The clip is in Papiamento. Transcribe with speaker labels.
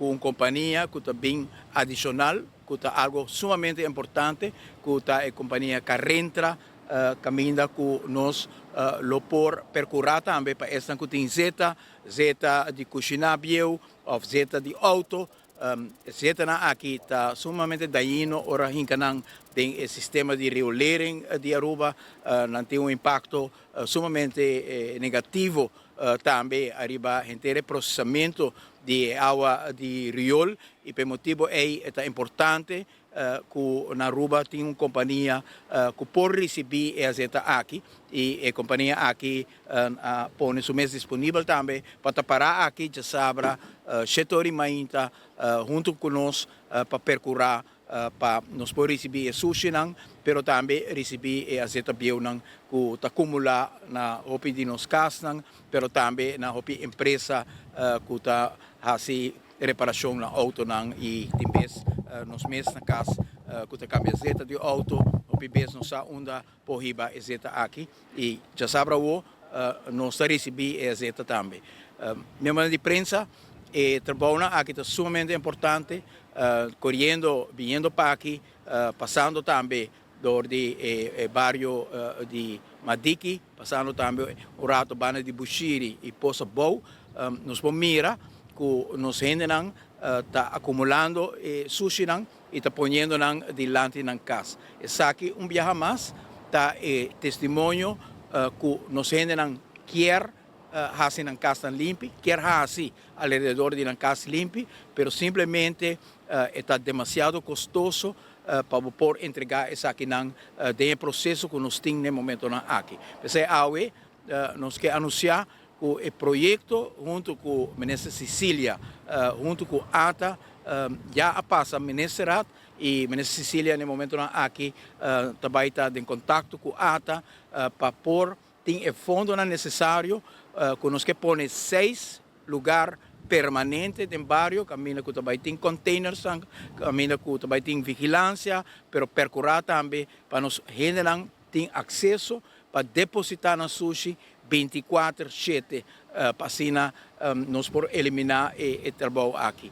Speaker 1: Ku un kompania ku ta bin adishonal, ku ta algu sumamente importante, ku ta e kompania Carentra, kaminda ku nos lo por perkurá tambe pa esnan ku tin zeta, zeta di kushiná bieu òf zeta di outo. E zetanan aki ta sumamente dañino ora hinka nan den e sistema di riolering di Aruba. Nan tin un impakto sumamente negativo tambe ariba henter e prosesamento di e awa di riol i pa e motibu ei e ta importante ku na Aruba tin un kompania ku por risibí e azeta aki i e kompania aki a pone su mes disponibel tambe pa ta pará aki djasabra shete ora i mainta huntu ku nos pa perkurá pa nos por risibí e sushinan pero tambe risibí e azeta bieunan ku ta kumulá na hopi di nos kasnan pero tambe na hopi empresa ku ta hasi reparashon na outonan i tin bes nos mes na kas ku ta kambia azeta di outo hopi bes nos sa unda por hiba e zeta aki y djasabra awo nos ta ricibi e zeta tambe. Miembronan di prensa, e trabounan aki ta sumamente importante, coriendo, biniendo pa aki, pasando tambe door di e bario di Madiki, pasando tambe un rato banda di Bushiri y Posa Bou, nos por mira cu nos hendenan ta acumulando e sushinan i ta poniendo nan dilanti nan kas. Esaki un biaha mas ta e testimonio ku nos hendenan kier hasi nan kasnan limpi, kier hasi alrededor di nan kas limpi, pero simplemente e ta demasiado kostoso pa bo por entregá esakinan den e proseso ku nos tin na e momentonan aki. P'esei awe nos ke anunsiá ku e proyekto huntu ku Minister Cecilia, huntu ku ata ya a pasa Ministerraad i Minister Cecilia na e momentonan aki ta bai ta den kontakto ku ata pa por tin e fondonan nesesario ku nos ke pone seis lugar permanente den bario kaminda ku ta bai tin containersnan, kaminda ku ta bai tin vigilansia, pero perkurá tambe pa nos hendenan tin akseso pa depositá nan sushi 24/7 pa asina nos por eliminá e trabou aki.